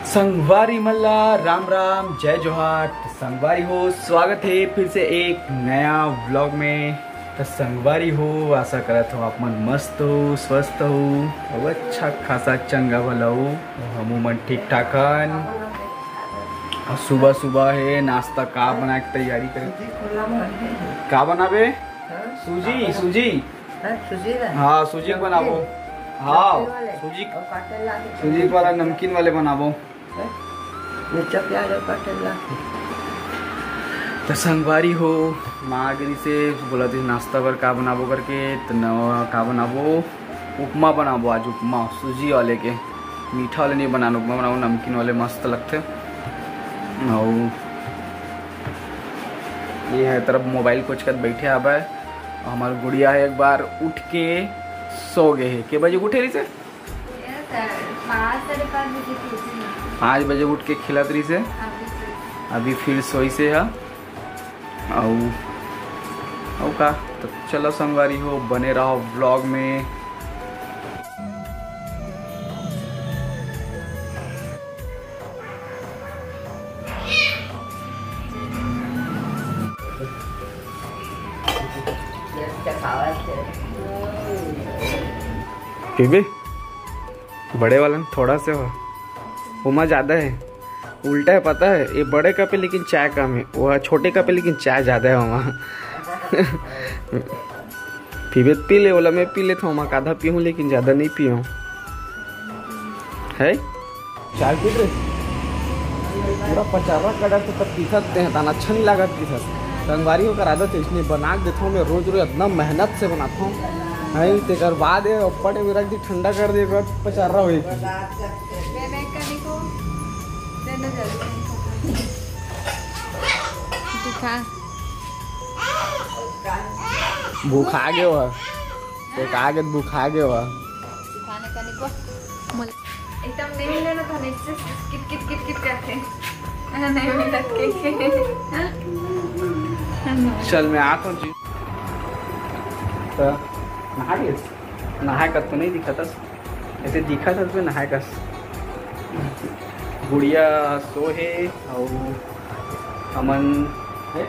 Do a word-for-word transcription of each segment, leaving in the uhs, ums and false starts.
संगवारी मन ला राम राम, जय जोहार। त संगवारी हो, स्वागत हे फिर से एक नया vlog में। त संगवारी हो, आशा करत हव आप मन मस्त हो, स्वस्थ हो, अउ अच्छा खासा चंगा भला हो। हमू मन ठीक ठाक हन। अउ सुबह सुबह हे, नाश्ता का बनाए के तैयारी करे? का बनाबे? सूजी, सूजी। हाँ, सूजी के बनाबो। हाँ, नमकीन वाले? सूजी, अउ का तेल लागे? सूजी वाला नमकीन वाले बनाबो। हैं? मिर्चा प्याज अउ का तेल लागे? त संगवारी हो, माँ गिरी से बोला थी नाश्ता बर का बनाबो करके, त नवा का बनाबो, उपमा बनाबो आज, उपमा सूजी वाले के। मीठा वाले नहीं बनाना, उपमा बनाबो, नमकीन वाले मस्त लगथे। अउ ये हे तरफ मोबाइल कोचकत बैठे हाबे। हमार गुड़िया हे एक बार उठ के सो गे हे। के बजे उठे रहिसे? ये सर, पाँच, साढ़े पाँच बजे की उठी है। पाँच बजे उठ के खेलत रहिसे। अभी फिर। अभी फिर सोइसे ह। अउ, अउ का? त चलो संगवारी हो, बने रहो vlog में। पीबे? बड़े वाला में थोड़ा से हो, ओमा ज्यादा हे। उल्टा हे, पता हे, ये बड़े कप हे लेकिन चाय कम हे, वो छोटे कप हे लेकिन चाय ज्यादा हे ओमा। पीबे त पी ले, ओला मैं पी लेथव, ओमा आधा पीहूँ लेकिन ज्यादा नहीं पीहूँ। है? चाय पी रे। पूरा पचारा कड़ा तो तब पीथत ते हैं, ताना अच्छा नहीं लागत पीथत। संगवारी हो, ओकर आदत हे, इसने बना के देथव मैं रोज रोज, इतना मेहनत से बनाथव। हैं, तेकर बाद ये अप्पड़ में रख दी, ठंडा कर दे, एक बार पचारा होई। मैं, मैं कनी को देना जरूर है। दिखा। भूखा गे हो, ते का गे भूखा गे हो। दिखाने का निको। मुल-, एकदम नहीं मिले ना तो हम इससे किट किट किट किट करते हैं। नहीं मिलत के। चल, मैं आता हूँ जी। तो नहा गए? नहाए का तो नहीं दिखा था। ऐसे दिखा था तो नहाए का। गुड़िया सो हे अउ हमन हे?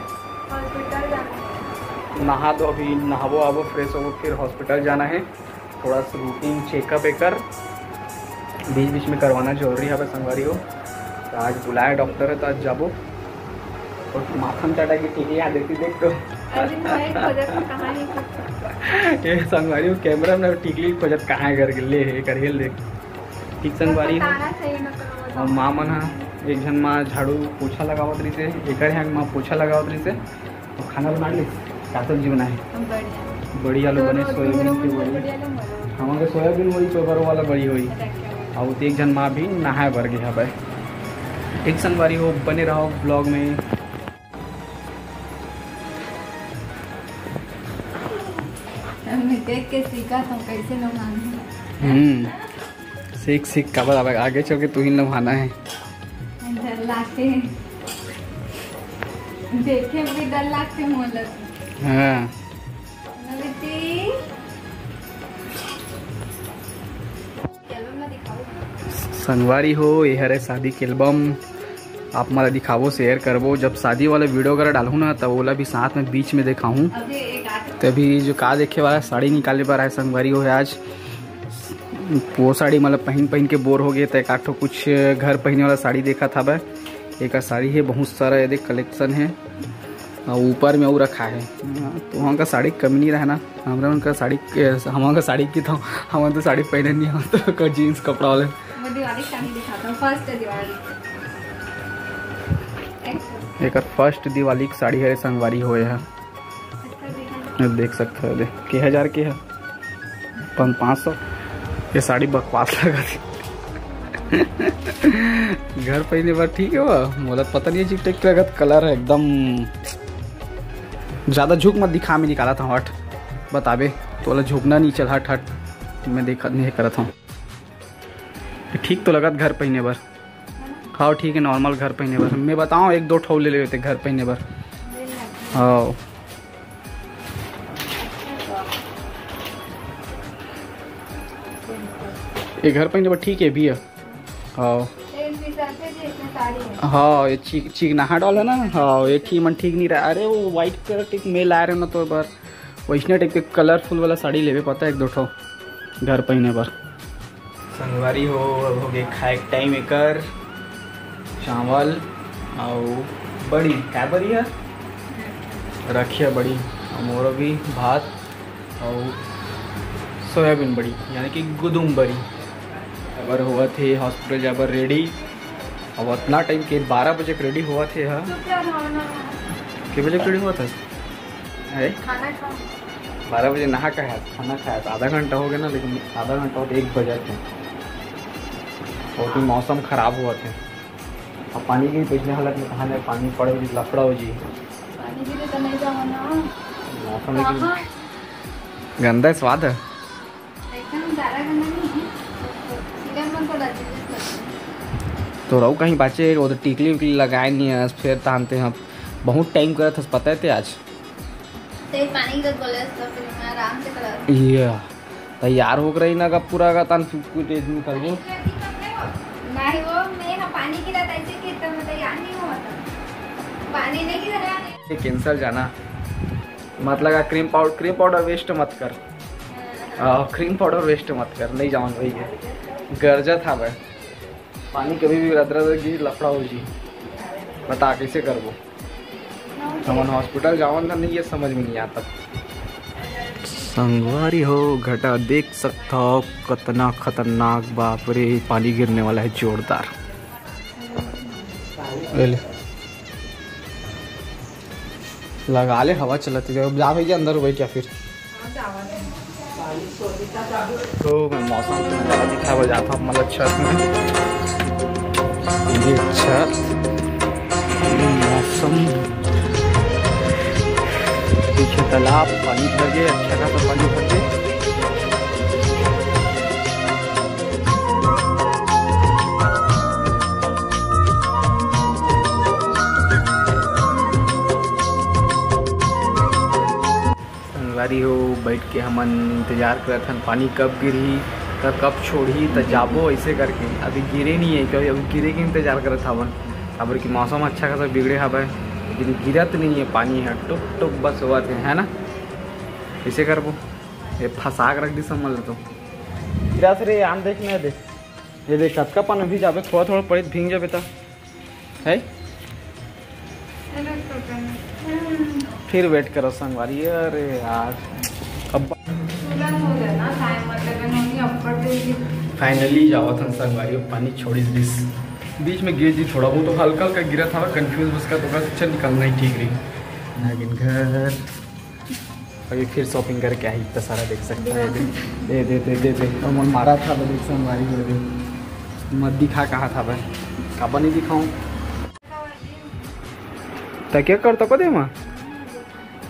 हॉस्पिटल जाना है। नहा दो, अभी नहाबो आबो, फ्रेश होबो, फिर हॉस्पिटल जाना है। थोड़ा सा रूटीन चेकअप एकर बीच बीच में करवाना जरूरी है संगवारी हो। तो आज बुलाया डॉक्टर है तो आज जाबो। और माथा में चढ़ा के टीवी आ देती देख तो। अरे भाई, खोजत तो कहाँ है कुछ? ये संगवारी हो, कैमरा में टीकली खोजत कहाँ है करके ले है, कर हेल देख। ठीक संगवारी हो। बताना चाहिए ना करो। और माँ मन हा, एक झन माँ झाड़ू पोछा लगावत रहिसे, एकर यहाँ माँ पोछा लगावत रहिसे। तो खाना बना ले, का सब्जी बनाए? बढ़िया। बड़ी आलू तो बने, रोटी सोयाबीन में की रोटी बड़ी। बढ़िया ना बना। हमारे सोयाबीन वही चोबर वाला बड़ी हुई। अच्छा, क्या? और एक झन माँ भी नहाए बर गया भाई। ठीक संगवारी हो, बने रहो vlog में। मैं देख के सीखा था कैसे नहाना है। हम्म, सीख सीख काबर आवे, आगे चल के तू ही नहाना है। डर लागथे, देखे भी डर लागथे मोला। हाँ। नमिती। संगवारी हो, ये हरे शादी के एल्बम। आप मन ला दिखाबो, शेयर करबो। जब शादी वाला वीडियो वगैरह डालहूँ ना, तब ओला भी साथ में बीच में दिखाहूँ। तभी जो का देखे वाला साड़ी निकाले बर आए संगवारी हो आज। वो साड़ी मतलब पहन पहन के बोर हो गए, तो एक आध ठो कुछ घर पहने वाला साड़ी देखा था भाई। एक साड़ी है, बहुत सारा ये देख कलेक्शन है। अउ ऊपर में अउ रखा है। हाँ, तो वहाँ का साड़ी के कमी नहीं रहे ना, हमरा उनका साड़ी के, हम उनका साड़ी की तो, हम तो साड़ी पहने नहीं, हम तो को जींस कपड़ा वाले। मैं दिवाली की साड़ी दिखाता हूँ, फर्स्ट दिवाली। एक फर्स्ट दिवाली की साड़ी है संगवारी होए है। अच्छा दिखा। ये देख सकते हो, देख के हजार के है। पन-, पाँच सौ। ये साड़ी बकवास लगा थी। घर पहने बर ठीक है वो, मोला पता नहीं अजीब टाइप के लगत, कलर है एकदम। ज्यादा झुक मत दिखा, मैं निकाला था हट, बताबे तोला झुकना नहीं चल, हट हट, मैं देखा नहीं करत हूँ। ठीक तो लगत घर पहने बर। हाँ ठीक है, नॉर्मल घर पहने बर। मैं बताऊँ, एक दो ठो ले लेते घर पहने बर। हाँ, ये घर पहने बर ठीक है भैया। हाँ। हाँ, ये चीक, चीक नहा डाल है ना। हाँ, ये ठीक मन ठीक नहीं रहा। अरे, वो व्हाइट कलर के मैं ला रहे ना तो बार वैसने टाइप के कलरफुल वाला साड़ी लेवे पता है, एक दो ठो घर पहने बर। संगवारी हो, अब हो गए खाए के टाइम एकर। चावल अउ बड़ी, क्या बड़ी है? रखिया बड़ी, अउ मोरो भी भात अउ सोयाबीन बड़ी, यानी कि गुदुम बड़ी। अबर हुआ थे हॉस्पिटल जाबर रेडी। अब उतना टाइम के बारह बजे के रेडी हुआ थे, हाँ। के बजे के रेडी हुआ था? अरे, खाना खाओ। बारह बजे नहा के आया, खाना खाया था, आधा घंटा हो गया ना, लेकिन आधा घंटा हो तो एक बजे थे। बहुत ही मौसम खराब हुआ थे। अब पानी की पिछले हालत में कहा जाए, पानी पड़े जी, लफड़ा हो जी। पानी गिरे तो नहीं जाओ ना। मौसम लेकिन कहाँ? गंदा स्वाद है। एकदम ज्यादा गंदा नहीं है। सीधा मन को लज्जित लगता है। तो रहू कहीं बाचे, वो तो टिकली उकली लगाए नहीं है, फिर तानते हैं। बहुत टाइम करत हस, पता है ते आज। ते पानी गिरत बोले, तो फिर मैं आराम से करत। ये तैयार होके रही ना, का पूरा का तन कुछ दिन करबो। नहीं, वो मैं, हाँ, पानी गिरा था, ऐसे कि तब मैं तैयार नहीं हुआ था। पानी नहीं गिरा। ये कैंसिल जाना, मतलब का cream powder, cream powder waste मत कर। हाँ, क्रीम पाउडर वेस्ट मत कर, नहीं जाऊँ भाई। ये गरजा था भाई, पानी कभी भी रदरद गिर, लफड़ा हो जी। बता, कैसे करबो? हमन हॉस्पिटल जावन था, नहीं, ये समझ में नहीं आता। संगवारी हो, घटा देख सकता हो, कतना खतरनाक, बाप रे, पानी गिरने वाला है जोरदार। ले ले। लगा ले, हवा चलत है। अब जा भैया, अंदर बैठ जा फिर। तो मैं मौसम के नजारा दिखावे जात हूँ, मतलब छत में। ये छत, ये मौसम, पीछे तालाब, पानी भर गए, अच्छा खासा पानी भर गए। संगवारी हो, बैठ के हमन इंतजार करत हन, पानी कब गिरही, त कब छोड़ही, त जाबो, ऐसे करके। अभी गिरे नहीं है, क्योंकि अभी गिरे के इंतजार करत हवन, काबर कि मौसम अच्छा खासा बिगड़े हवय, लेकिन गिरत नहीं है पानी ह, टुप टुप बस होवत है, है ना? ऐसे करबो, ये फंसा के रख दी समझ लो तो। गिरा से रे, आम देख ना दे, ये देख, कतका पानी भी जाबे, थोड़ा थोड़ा पड़ी भींग जाबे त। है? फिर वेट करो संगवारी, अरे यार, अब फाइनली जावत हन संगवारी, पानी छोड़ी दिस। बीच में गिर जी थोड़ा बहुत, तो हल्का हल्का गिरा था, कंफ्यूज, उसका तो बस, अच्छा, निकलना ही ठीक रही। नागिन घर। अभी फिर शॉपिंग करके आई, इतना सारा देख सकता है। दे, दे, दे, दे, दे। और मन मारा था, देख संगवारी, दे, दे। मत दिखा, कहा था भाई, काबर नहीं दिखाऊं? त क्या करता को दे माँ?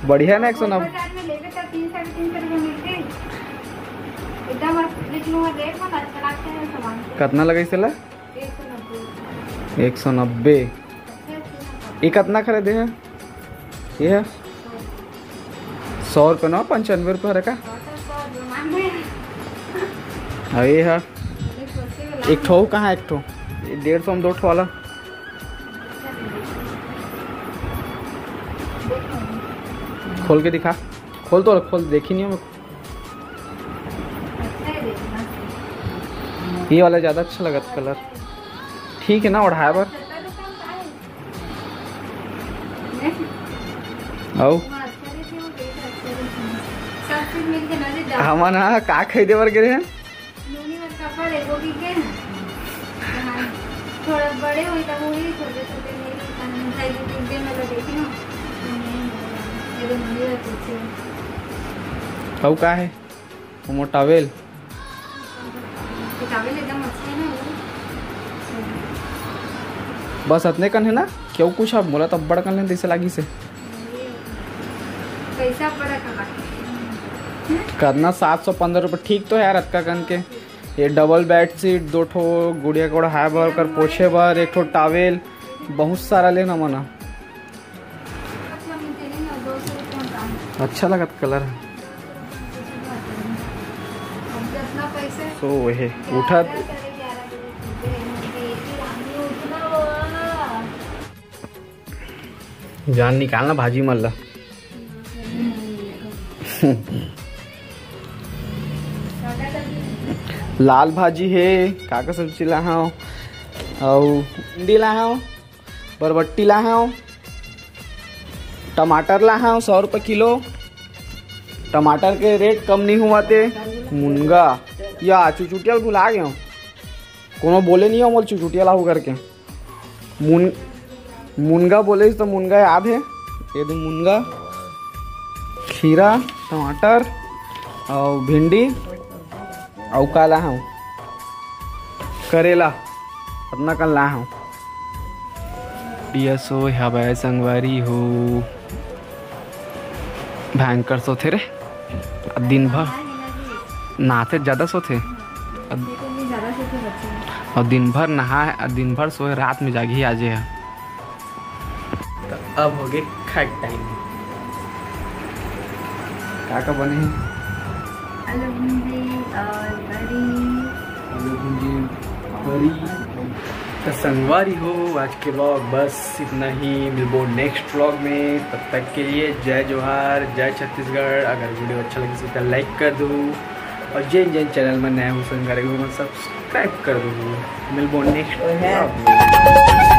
बढ़िया ना, एक सौ नब्बे। बाजार में लेबे त तीन, साढ़े तीन सौ रुपये मिलते। एकदम, लेकिन वो रेट बहुत अच्छा लगता है सामान। कितना लगे इसला? एक सौ नब्बे। एक सौ नब्बे। अच्छा, अच्छा। ये कितना खरीदे है? ये है सौ रुपये ना, पंचानवे रुपये हरे का? और ये है एक ठो, कहाँ एक ठो? ये डेढ़ सौ में दो ठो वाला। खोल के दिखा, खोल तो, खोल, देखी नहीं हूँ मैं। ये वाला ज़्यादा अच्छा लगत कलर। ठीक है ना, ओढ़ाए बर। अउ हमन ह का खरीदे बर गे रहे हन? नोनी बर कपड़ा लेबो कहिके। हाँ, थोड़ा बड़े होई तब होही, छोटे छोटे नहीं, भाई जी तुझे मैं तो देखी हूँ। ये तो नोनी बर पूछे। अउ का है? ओमो टॉवेल। ये टॉवेल एकदम अच्छा है ना वो। बस अतने कन है ना? क्यों कुछ अब मोला तो अब्बड़ कन ले जैसे लागी से। पैसा बड़ा कमा। करना सात सौ पंद्रह रुपये ठीक तो है यार, अतका कन के। ये डबल बेडशीट, दो ठो गुड़िया के ओढ़ाए बर, ओकर पोछे बर, एक ठो टॉवेल, बहुत सारा लेना मना। अच्छा लगत कलर है। सो वही उठत जान निकालना भाजी मन ला। लाल भाजी हे, का का सब्जी ला हव, अउ भिंडी ला हव, बरबट्टी ला हव, टमाटर ला हव, सौ रुपये किलो। टमाटर के रेट कम नहीं हुआ ते। मुनगा या चुचुटिया भुला गए हो, कोनो बोले नहीं हो मोल चुचुटिया लाहू करके। मुन मुनगा बोले तो मुनगा याद है, ये दे मुनगा, खीरा, टमाटर अउ भिंडी अउ का लाहूँ, करेला, अतना कन लाहूँ। यस ओ हवय संगवारी हो, भयंकर सोथे रे, अब दिन भर नहाथे, ज़्यादा सोथे। अब, अब दिन भर नहाए, अब दिन भर सोए, रात में जागी आज ये। तो अब हो गए खाए टाइम। का का बने हे? आलू भुंजी और बड़ी। आलू भुंजी, बड़ी। तो संगवारी हो, आज के व्लॉग बस इतना ही। मिलबो नेक्स्ट व्लॉग में, तब तक के लिए जय जोहार, जय छत्तीसगढ़। अगर वीडियो अच्छा लगे तो लाइक कर दो, और जेन जेन चैनल में नया हो संगवारी हो, सब्सक्राइब कर दो। मिलबो नेक्स्ट व्लॉग में।